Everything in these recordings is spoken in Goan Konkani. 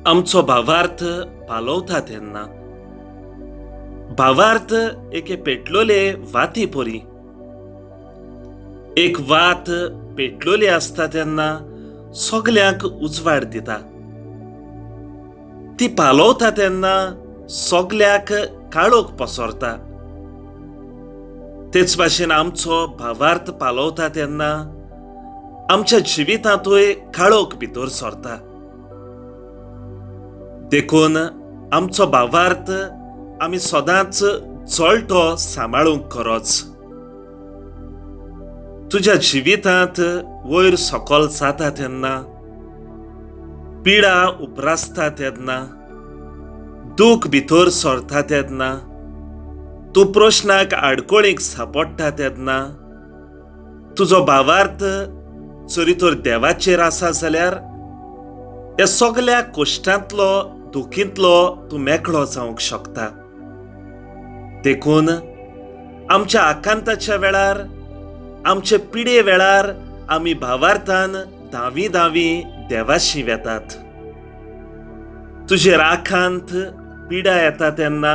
आमचो भावार्थ पालवता तेन्ना भावार्थ एके पेटलोले वाती परी. एक वात पेटलोली आसता तेन्ना सगल्यांक उजवाड दिता. ती पालवता तेन्ना सगल्याक काळोख पसरता. तेच भाशेन आमचो भावार्थ पालवता तेन्ना आमच्या जिवितांतूय काळोख भितर सरता. देखून आमचो भावार्थ आमी सदांच चळटो सांबाळूंक गरज. तुज्या जिवितांत वयर सकल जाता तेन्ना, पिडा उप्रासता तेन्ना, दूख भितर सरता तेन्ना, तूं प्रश्नाक आडकोळीक सांपडटा तेन्ना, तुजो भावार्थ जरी तर देवाचेर आसा जाल्यार ह्या सगल्या कश्टांतलो दुखींतलो तूं मेकळो जावंक शकता. देखून आमच्या आकांताच्या वेळार, आमचे पिडे वेळार आमी भावार्थान धांवी धांवी देवाशी वेतात. तुजेर आकांत पिडा येता तेन्ना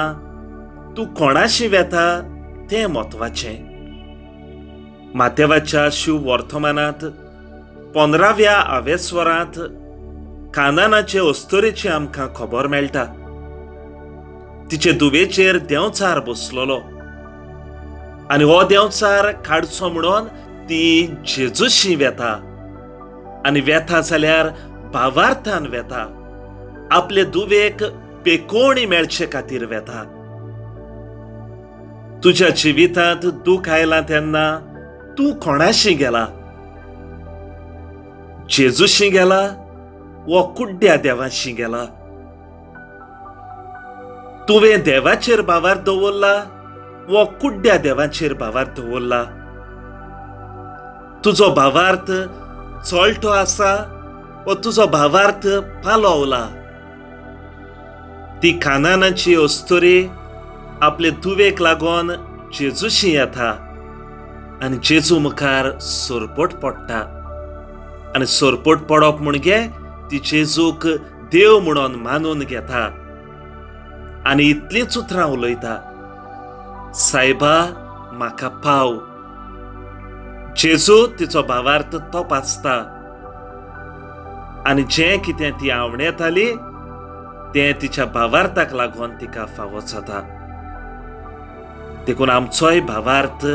तूं कोणाशी वेता तें म्हत्वाचें. मातेवाच्या शिव वर्तमानांत 15व्या आवेस्वरांत कानानाचे अस्तुरेची आमकां खबर मेळटा. तिचे दुवेचेर देंवचार बसलोलो आनी हो देंवचार काडचो म्हणून ती जेजूशी वेता आनी वेता जाल्यार भावार्थान वेता, आपले दुवेक पेकोवणी मेळचे खातीर वेता. तुज्या जिवितांत दूख आयलां तेन्ना तूं कोणाशी गेला? जेजूशी गेला वो कुड्ड्या देवाशी गेला? तुवें देवाचेर भावार्थ दवरला वो कुड्ड्या देवाचेर भावार्थ दवरला? तुजो भावार्थ चळटो आसा वो तुजो भावार्थ पालवला? ती कानानाची अस्तुरी आपले दुवेक लागून जेजूशी येता आनी जेजू मुखार सरपट पडटा आनी सरपट पडप म्हणजे ती जेजूक देव म्हणून मानून घेता आनी इतलींच उतरां उलयता, सायबा म्हाका पाव. जेजू तिचो भावार्थ तपासता आनी जें कितें ती आवडताली तें तिच्या भावार्थाक लागून तिका फावो जाता. देखून आमचोय भावार्थ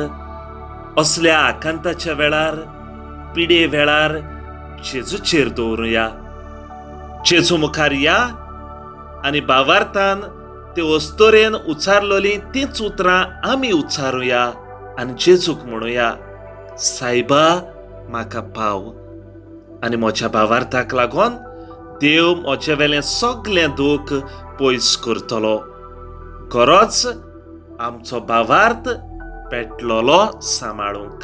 असल्या आकांताच्या वेळार, पिडे वेळार जेजूचेर दवरुया. जेजू मुखार या आनी भावार्थान ते अस्तुरेन उच्चारलोली तींच उतरां आमी उच्चारुया आनी जेजूक म्हणुया, सायबा म्हाका पाव. आनी म्हज्या भावार्थाक लागून देव म्हजे वेलें सगलें दूख पयस करतलो. गरज आमचो भावार्थ पेटलोलो सांबाळूंक.